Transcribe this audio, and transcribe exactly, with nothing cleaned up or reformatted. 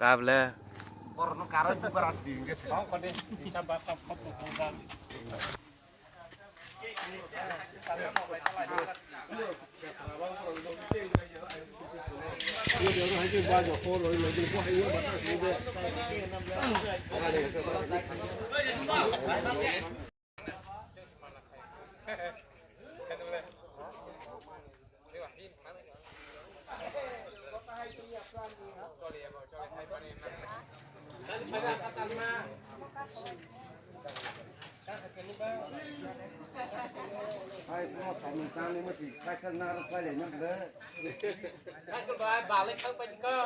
Kable. Borokno karo bubar asdi hingke se. Hai, mo samung tangni mo si cycle narwk pailai nang le. Cycle bai balai khang pai kha.